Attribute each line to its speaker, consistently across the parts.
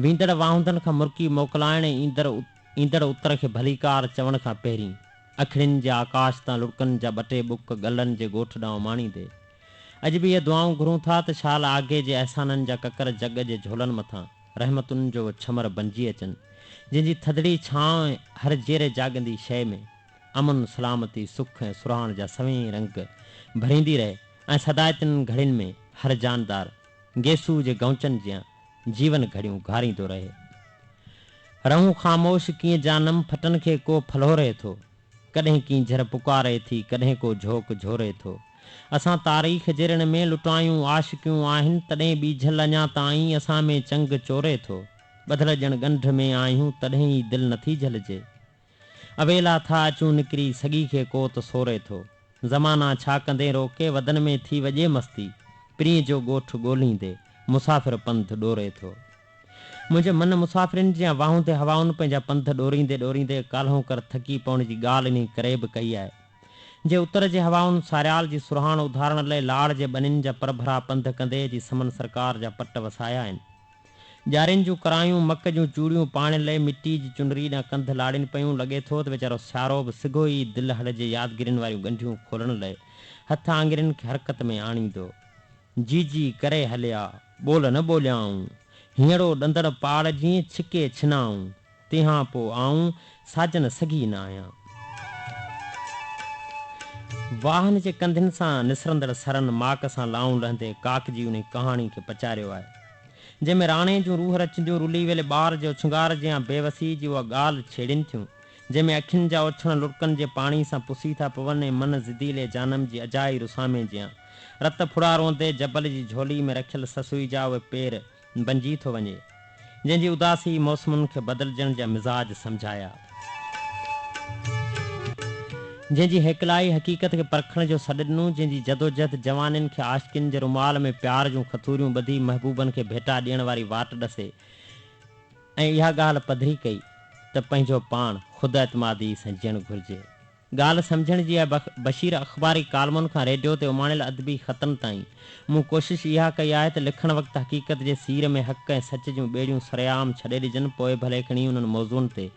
Speaker 1: ويندڙ واهوندن کان مرڪي موڪلائڻ ۽ ايندڙ اتر کي ڀليڪار چوڻ کان پهرين، اکڙين جي آڪاش تان لڙڪن جا ٻه ٽي ٻڪ ڳلن جي ڳوٺ ڏانهن اماڻيندي، اڄ به اهي دعائون گهرون ٿا ته شال آگي جي احسانن جا ڪڪر جڳ جي جهولن مٿان رحمتن جو ڇمر بنجي اچن، جنهن جي ٿڌڙي ڇانء هر جيئري جاڳندي شيء ۾ امن، سلامتي، سک ۽ سرهاڻ جا سوين رنگ ڀريندي رهي ۽ سدائتين گهڙين ۾ هر جاندار گيسوء جي گئونچن جيان جيون گهڙيون گهاريندو رهي. رهون خاموش ڪيئن جانم ڦٽن کي ڪو ڦلهوري ٿو. ڪڏهن ڪينجهر پڪاري ٿي ڪڏهن ڪو جهوڪ جهوري ٿو. اسان تاريخ جي رڻ ۾ لٽايون عاشقيون آهن تڏهن ٻيجهل اڃا تائين اسان ۾ چنگ چوري ٿو. ٻڌل ڄڻ ڳنڍ ۾ آهيون تڏهن ئي دل نٿي جهلجي. اويلا ٿا اچون نڪري سڳي کي ڪو ته سوري ٿو. زمانا ڇا ڪندين روڪي ودن ۾ ٿي وڄي مستي. پرينء جو ڳوٺ ڳوليندي مسافر پنڌ ڏوري ٿو. منهنجي من مسافرين جيان واهوندي هوائن پنهنجا پنڌ ڏوريندي ڏوريندي ڪالهونڪر ٿڪي پوڻ جي ڳالهه انهي ڪري به ڪئي آهي. جي اتر جي هوائن ساريال جي سرهاڻ اڌارڻ لئه لاڙ جي ٻنين جا پرڀرا پنڌ ڪندي جي سمن سرڪار جا پٽ وسايا آهن. ڄارين جون ڪرايون، مڪ جون چوڙيون پاڻ لئي مٽي جي چنري ڏانهن ڪنڌ لاڙين پيون. لڳي ٿو ته ويچارو سيارو به سگهو ئي دل هڙ جي يادگيرين واريون ڳنڍيون کولڻ لئي هٿ آڱرين کي حرڪت ۾ آڻيندو. جي جي ڪري هليا، ٻول نه ٻوليائون. هينئڙو ڏندڻ پاڙ جيئن ڇڪي ڇنائون. تنهان پوء آئون ساجن سگهي نه آهيان. واهن جي ڪنڌين سان نسرندڙ سرن ماڪ سان لائون لهندي ڪاڪ جي انهي ڪهاڻي کي پچاريو آهي، جنهن ۾ راڻي جون روح رچنديون رلي ويل ٻار جي اوڇنگار جيان بي وسي جي اها ڳالهه ڇيڙين ٿيون، جنهن ۾ اکين جا اوڇڻ لڙڪن جي پاڻي سان پسي ٿا پون ۽ من ضديلي جانم جي اجائي رسامي جيان رت ڦڙا روئندي جبل جي جهولي ۾ رکيل سسئي جا اهي پير بنجي ٿو وڃي، جنهن جي اداسي موسمن کي بدلجڻ جا مزاج سمجهايا. جنهن جي هيڪلائي حقيقت کي پرکڻ جو سڏ ڏنو، جنهن جي جدوجهد جوانين کي عاشقين جي رومال ۾ پيار جون کٿوريون ٻڌي محبوبن کي ڀيٽا ڏيڻ واري واٽ ڏسي ۽ اها ڳالهه پڌري ڪئي ته پنهنجو پاڻ خوداعتمادي سان جيئڻ گهرجي. ڳالهه سمجهڻ جي آهي بشير اخباري ڪالمن کان ريڊيو تي اماڻيل ادبي خطن تائين مون ڪوشش اها ڪئي آهي ته لکڻ وقت حقيقت جي سير ۾ حق ۽ سچ جون ٻيڙيون سرعام ڇڏي ڏجن پوء ڀلي کڻي انهن موضوعن تي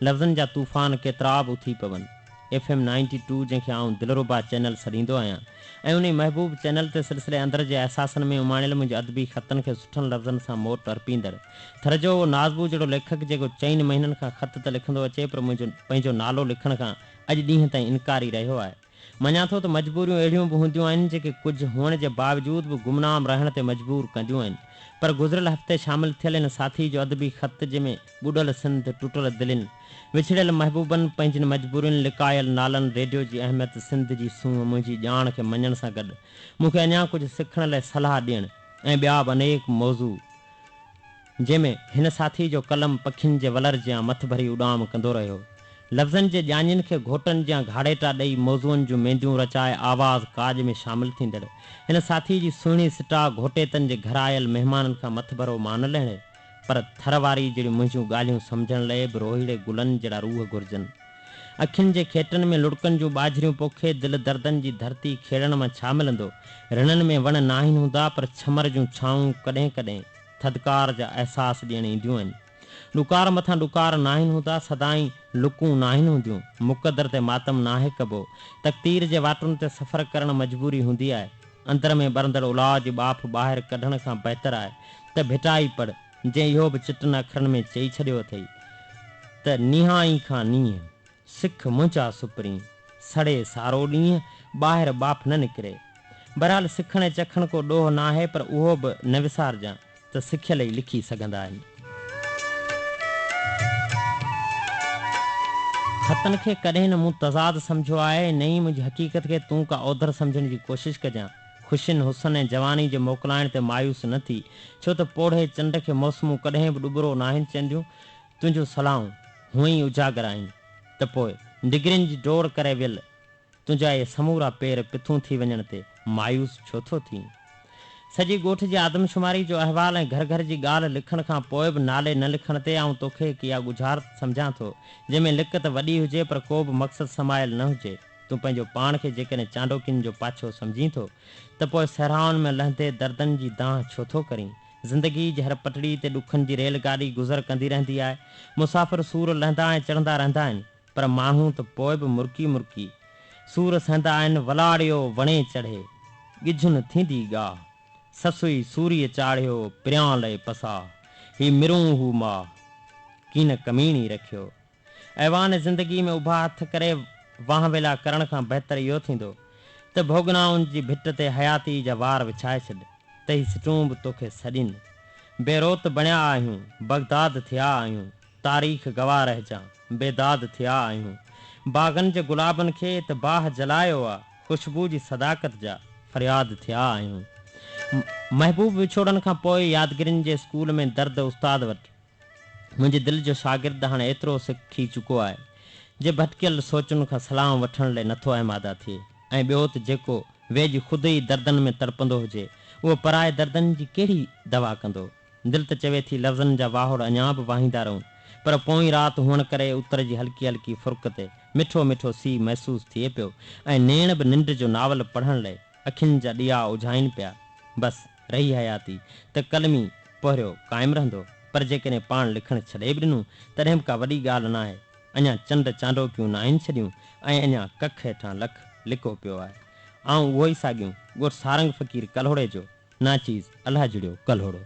Speaker 1: لفظن جا طوفان ڪيترا به اٿي پون. ايف ايم نائنٽي ٽو جنهن کي آئون دلربا چينل سڏيندو آهيان ۽ انهي محبوب چينل تي سلسلي اندر جي احساسن ۾ اماڻيل منهنجي ادبي خطن کي سٺن لفظن سان موٽ ارپيندڙ ٿر جو اهو نازبو جهڙو ليکڪ جيڪو چئن مهينن کان خط ته لکندو اچي پر منهنجو پنهنجو نالو لکڻ کان اڄ ڏينهن تائين انڪاري رهيو آهي. مڃان ٿو ته مجبوريون اهڙيون به هونديون آهن جيڪي ڪجهه هئڻ جي باوجود به گمنام رهڻ تي مجبور ڪنديون آهن پر گذريل هفتي شامل ٿيل هن ساٿي جو ادبي خط جنهن ۾ ٻڏل سنڌ، ٽٽل دلين، وڇڙيل محبوبن، پنهنجين مجبورين، لڪايل نالن، ريڊيو جي اهميت، سنڌ جي سونهن، منهنجي ڄاڻ کي مڃڻ سان گڏ مون کي اڃا ڪجهه سکڻ لئه صلاح ڏيڻ ۽ ٻيا به انيڪ موضوع جنهن ۾ هن ساٿي جو قلم پکين جي ولر جيان مٿڀري اڏام ڪندو رهيو. لفظن جي ڄاڃين کي گهوٽن جيان گهاڙيٽا ڏئي موضوعن جون مينديون رچائي آواز ڪاڄ ۾ شامل ٿيندڙ هن ساٿي جي سهڻي سٽا گهوٽيتن جي گهر آيل مهمانن کان مٿڀرو مان نه لهڻي پر ٿر واري جهڙيون منهنجون ڳالهيون سمجهڻ لئه به روهيڙي گلن جهڙا روح گهرجن. اکين جي کيٽن ۾ لڙڪن جون ٻاجهريون پوکي دل دردن جي ڌرتي کيڙڻ مان ڇا ملندو؟ رڻن ۾ وڻ ناهن هوندا پر ڇمر جون ڇانئون ڪڏهن ڪڏهن ٿڌڪار جا احساس ڏيڻ اينديون آهن. ڏڪار مٿان ڏڪار ناهن هوندا، سدائين لڪون ناهن هونديون، مقدر تي ماتم ناهي ڪبو، تقدير جي واٽن تي سفر ڪرڻ مجبوري هوندي آهي. اندر ۾ ٻرندڙ الاء جي ٻاڦ ٻاهر ڪڍڻ کان بهتر آهي ته ڀٽائي پڙهه. جنهن اهو به چٽن اکرن ۾ چئي ڇڏيو اٿئي ته نيهان ئي کان نينهن، سک منهنجا سپرين، سڙي سارو ڏينهن، ٻاهر ٻاڦ نه نڪري. بهرحال سکڻ ۽ چکڻ ڪو ڏوهه ناهي پر اهو به نه وسارجان ته سکيل ئي لکي سگهندا آهن. خطن کي ڪڏهن نه مون تضاد سمجهيو آهي ۽ نه ئي منهنجي حقيقت کي تون ڪا اوڌر سمجهڻ جي ڪوشش ڪجان. خوشين، حسن ۽ جواني جي موڪلائڻ تي مايوس نه ٿي، ڇو ته پوڙهي چنڊ کي موسمون ڪڏهن به ڏٻرو ناهن چئنديون، تنهنجون صلاحون هونئن ئي اجاگر آهن ته پوء ڊگرين جي ڊوڙ ڪري ويل تنهنجا اهي سمورا پير پٿون ٿي وڃڻ تي مايوس ڇو ٿو ٿين؟ سڄي ڳوٺ جي آدمشماري جو احوال ۽ گهر گهر جي ڳالهه لکڻ کان پوء به نالي نه لکڻ تي آئون توکي هڪ اها ڳجهارت سمجهان ٿو، جنهن ۾ لڪ ته وڏي هجي پر ڪو به مقصد سمايل نه هجي. تون پنهنجو پاڻ کي جيڪڏهن چانڊوڪين جو پاڇو سمجهين ٿو ته پوء صحرائن ۾ لهندي دردن جي دانهن ڇو ٿو ڪرين؟ زندگيء جي هر پٽڙي تي ڏکن جي ريل گاڏي گذر ڪندي رهندي آهي. مسافر سور لهندا ۽ چڙهندا رهندا آهن، پر ماڻهو ته پوء به مرڪي مرڪي سور سهندا آهن. ولاڙيو وڻي چڙهي، ڳجهه نه ٿيندي ڳاهه. سسئي سوريء چاڙهيو، پريان لئي پساهه. هي مرون هو ماهه، ڪين ڪميڻي رکيو. ايوان زندگيء ۾ اڀا هٿ ڪري وانهه ويلا ڪرڻ کان بهتر اهو ٿيندو ته ڀوڳنائن جي ڀٽ تي حياتيء جا وار وڇائي ڇڏ ته هي سٽون به توکي سڏين. بيروت بڻيا آهيون، بغداد ٿيا آهيون، تاريخ گواهه رهجان، بيداد ٿيا آهيون. باغن جي گلابن کي ته باهه جلايو آ، خوشبو جي صداقت جا فرياد ٿيا آهيون. محبوب وڇوڙن کان پوء يادگيرين جي اسڪول ۾ درد استاد وٽ منهنجي دل جو شاگرد هاڻي ايترو سکي چڪو آهي، جي ڀٽڪيل سوچن کان سلام وٺڻ لئي نٿو آماده ٿئي ۽ ٻيو ته جيڪو ويڄ خود ئي دردن ۾ تڙپندو هجي، اهو پرائي دردن جي ڪهڙي دوا ڪندو؟ دل ته چوي ٿي لفظن جا واهوڙ اڃا به واهيندا رهون، پر پوئين رات هئڻ ڪري اتر جي هلڪي هلڪي فرق تي مٺو مٺو سيء محسوس ٿئي پيو ۽ نيڻ به ننڊ جو ناول پڙهڻ لئي اکين جا ڏيئا اجهائين پيا. بس، رهي حياتي ته قلمي پورهيو قائم رهندو، پر جيڪڏهن پاڻ لکڻ ڇڏي به ڏنو، تڏهن به ڪا وڏي ڳالهه ناهي. اڃا چنڊ چانڊوڪيون ناهن ڇڏيون ۽ اڃا ڪک هيٺان لک لڪو پيو آهي. آئون اهو ئي ساڳيون ڳوٺ سارنگ فقير ڪلهوڙي جو ناچيز الهه جڙيو ڪلهوڙو.